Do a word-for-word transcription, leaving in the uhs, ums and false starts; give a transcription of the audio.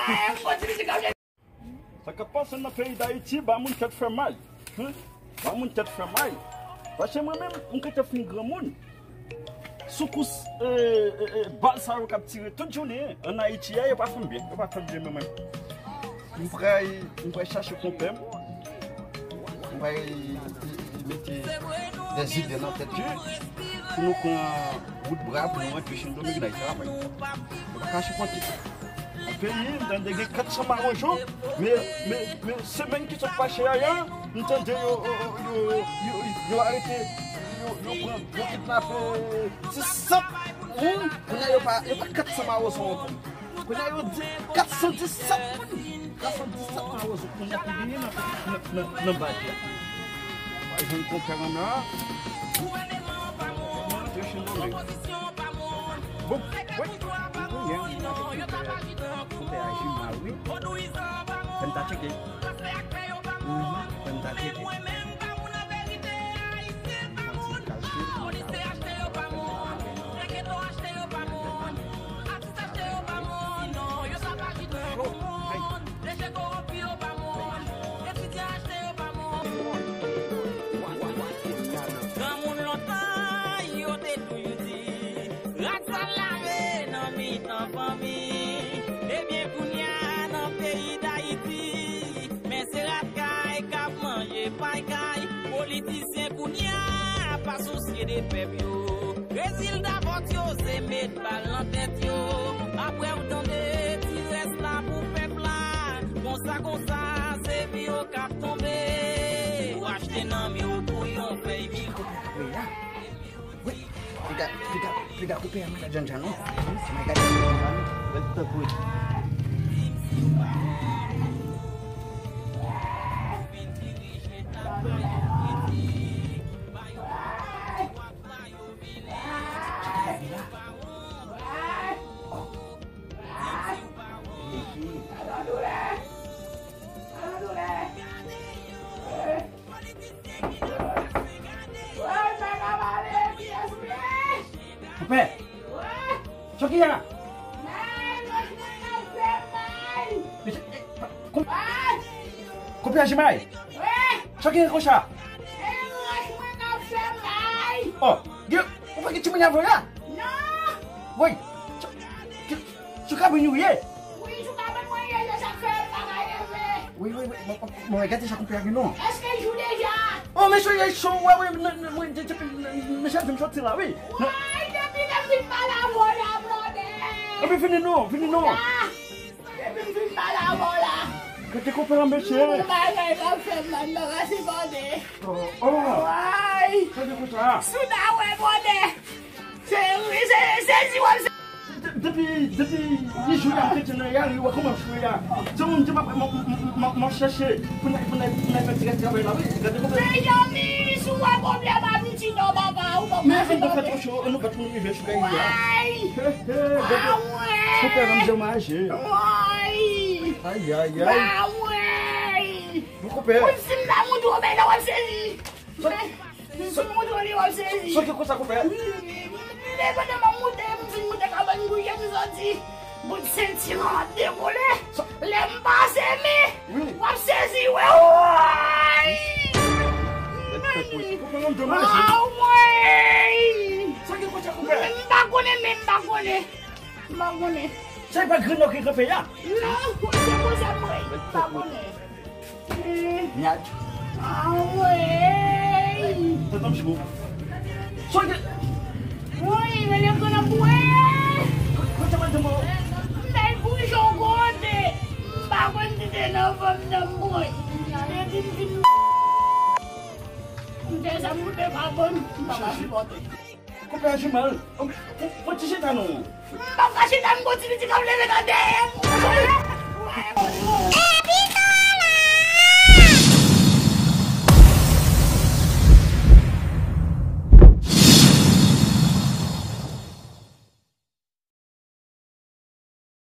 Sa k ap pase nan peyi Dayiti, ba moun tèt fè mal. Hen? Ba moun tèt fè mal. Paske mwen menm, m gentan fin granmoun. Soukous, e, e, e, bal sa yo k ap tire tout jounen an Ayiti a, yo pa fè m byen. Yo pa fè m byen, mwen menm. M pral, m pral chache konpè m. M pral mete dèzide nan tèt yo pou nou pran wout bra pou nou antre Sendomeng nan travay. Nou pa ka sipòte. Nan peyi, m tande gen kat san mawozo, men, men, men semèn ki sot pase a, m tande yo, yo, yo, yo, yo, yo arete, yo, yo pran, yo kidnape disèt moun, kounye a yo pa, yo pa kat san mawozo ankò. Kounye a yo di kat san disèt moun. Kat san disèt mawozo kounye a ki genyen nan, nan, nan, nan baz la. Mwen jwenn konpè m nan. Mwen antre Sendomeng. Bon, wi. Kounye a, mwen antre konpè, konpè a Jimal, wi. Fè m ta tcheke. Mhm, fè m ta tcheke. Fè m ti kalkil pou m ta wè. Granmoun lontan, yo te toujou di, rat sal lave nan mitan fanmi. Ebyen, kounye a, nan peyi Dayiti, men se rat kay k ap manje pay kay. Politisyen kounye a pa sousye de pèp yo. Rezilta vòt yo se met bal nan tèt yo. Apre w tande ti rès la pou pèp la. Konsa, konsa, se vi yo k ap tonbe. Ou achte nanm yo pou yon fèy vi. Wi, piga, piga, piga koupe a malad Janja non. Malad Janja non. Bèl tankou. Konpè! Sa ki ye la? Konpè Jimay! Sa ki ye konsa? Oh, gen, ou pa gen timoun avè w la? Woy! Sou kabri nou ye? Wi, sou kabri mwen ye, se sa k fè m pa ka leve. Wi, wi, wi. Bon, bon, bon, gade sa konpè a gen non. Èske l jou deja? Oh, mesye, e cho, wè, wè, nan, nan, mwen, depi, nan, nan, mesye, vin soti la, wi. Woy, depi lè m vin pale avè w la, blòdè. Epi vini non, vini non. La. Depi m vin pale avè w la. Gade konpè a, mesye. Yon bagay k ap fè m la, m pa ka sipòte. Oh, oh. Woy. Sa gen konsa? Souda wè, blòdè. Se, se, se sezi w ap sezi. De-, depi, depi uit jou la, m te nan lari, wè kòman m sou ya. Se moun di m ap, m, m, m, m, m ap chèche pou n, pou n, pou n fè ti rès travay la, wi. Gade konpè. Mezanmi, si w wè pwoblèm a piti non, papa, ou konprann. Men vin de fè twò cho, nou pa tou rive sou kay la. Woy! He, he, gade. Ah, wè! Konpè, ban m di w maje. Woy! Ay, ay, ay. Ba, woy! Bon, konpè. Moun si m ta montre w, men nan w ap sezi. Sa, men, si m montre w li, w ap sezi. Sa ki konsa, konpè? Men pandan m ap moute, m fin moute kabann kouche, m santi bout senti an ap dekole. Lè m pase men, wi, w ap sezi, wè, woy! Konpè, m te mache. Ah, woy! Sa ki konsa, konpè? M pa konnen, men m pa konnen. M pa konnen. Sa e pa grenn nan ki kanpe a? Non, se konsa mwen, m pa konnen. Nyaj. Anmwey! Tèt an cho. Sonje. Woy, men lè m konn ap bwè. Konn sa madanm ou. M bay boujon kote. M pa konn si se nan fanm nan m pran. Depi m fin. M fè sa m te pa konn, m pa ka sipòte. Konpè Jimal, fò ti chita non. M pa ka chita, m gon ti piti k ap leve nan dèyè m. Epi,